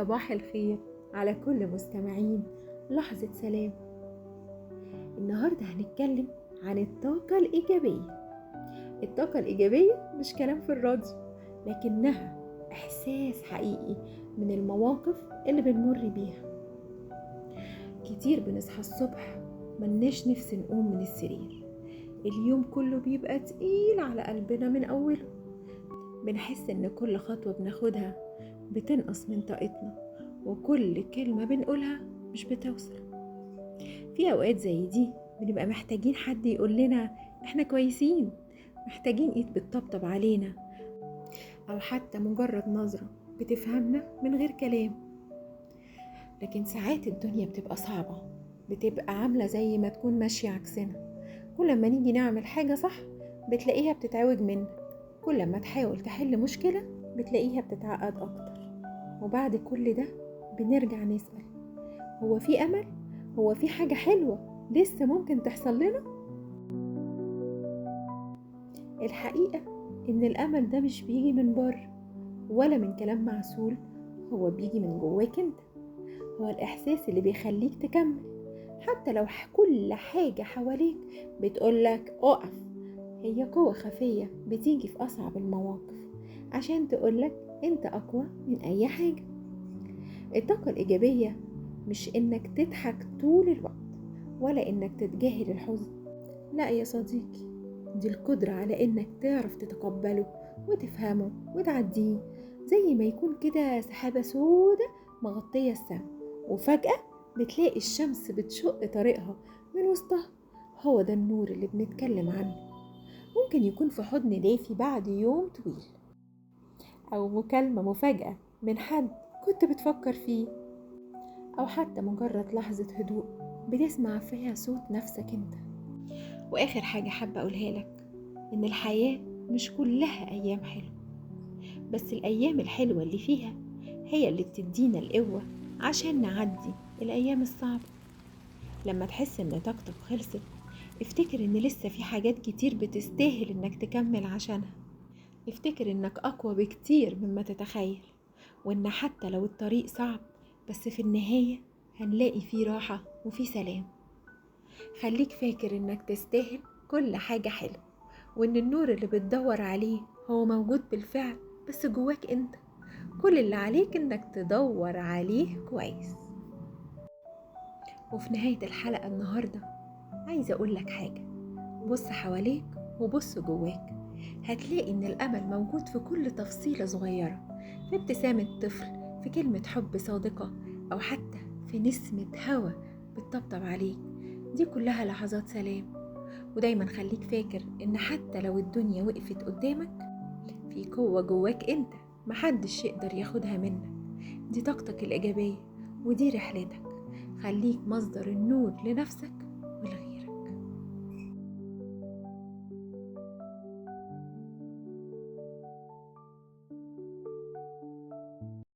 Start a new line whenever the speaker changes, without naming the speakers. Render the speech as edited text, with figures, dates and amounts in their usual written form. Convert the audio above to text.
صباح الخير على كل مستمعين لحظة سلام. النهاردة هنتكلم عن الطاقة الإيجابية. الطاقة الإيجابية مش كلام في الراديو، لكنها إحساس حقيقي من المواقف اللي بنمر بيها. كتير بنصحى الصبح ملناش نفس نقوم من السرير، اليوم كله بيبقى تقيل على قلبنا من أوله، بنحس إن كل خطوة بناخدها بتنقص من طاقتنا، وكل كلمة بنقولها مش بتوصل. في أوقات زي دي بنبقى محتاجين حد يقول لنا إحنا كويسين، محتاجين إيد بتطبطب علينا، أو حتى مجرد نظرة بتفهمنا من غير كلام. لكن ساعات الدنيا بتبقى صعبة، بتبقى عاملة زي ما تكون ماشية عكسنا. كل ما نيجي نعمل حاجة صح بتلاقيها بتتعوج منك، كل ما تحاول تحل مشكلة بتلاقيها بتتعقد أكتر. وبعد كل ده بنرجع نسأل، هو في أمل؟ هو في حاجة حلوة لسه ممكن تحصل لنا؟ الحقيقة إن الأمل ده مش بيجي من بره ولا من كلام معسول، هو بيجي من جواك انت. هو الإحساس اللي بيخليك تكمل حتى لو كل حاجة حواليك بتقولك أقف. هي قوة خفية بتيجي في أصعب المواقف عشان تقولك أنت أقوى من أي حاجة. الطاقة الإيجابية مش إنك تضحك طول الوقت ولا إنك تتجاهل الحزن، لا يا صديقي، دي القدرة على إنك تعرف تتقبله وتفهمه وتعديه، زي ما يكون كده سحابة سودة مغطية السما وفجأة بتلاقي الشمس بتشق طريقها من وسطها. هو ده النور اللي بنتكلم عنه. ممكن يكون في حضن دافي بعد يوم طويل، أو مكالمة مفاجأة من حد كنت بتفكر فيه، أو حتى مجرد لحظة هدوء بتسمع فيها صوت نفسك انت. وآخر حاجة حابة أقولها لك، إن الحياة مش كلها أيام حلوة، بس الأيام الحلوة اللي فيها هي اللي بتدينا القوة عشان نعدي الأيام الصعبة. لما تحس إن طاقتك خلصت، افتكر إن لسه في حاجات كتير بتستاهل إنك تكمل عشانها. افتكر إنك أقوى بكتير مما تتخيل، وإن حتى لو الطريق صعب بس في النهاية هنلاقي فيه راحة وفيه سلام. خليك فاكر إنك تستاهل كل حاجة حلوة، وإن النور اللي بتدور عليه هو موجود بالفعل بس جواك أنت. كل اللي عليك إنك تدور عليه كويس. وفي نهاية الحلقة النهاردة عايزة أقول لك حاجة، بص حواليك وبص جواك، هتلاقي إن الأمل موجود في كل تفصيلة صغيرة، في ابتسامة طفل، في كلمة حب صادقة، أو حتى في نسمة هوا بتطبطب عليك. دي كلها لحظات سلام. ودايما خليك فاكر إن حتى لو الدنيا وقفت قدامك، في قوة جواك أنت محدش يقدر ياخدها منك. دي طاقتك الإيجابية ودي رحلتك. خليك مصدر النور لنفسك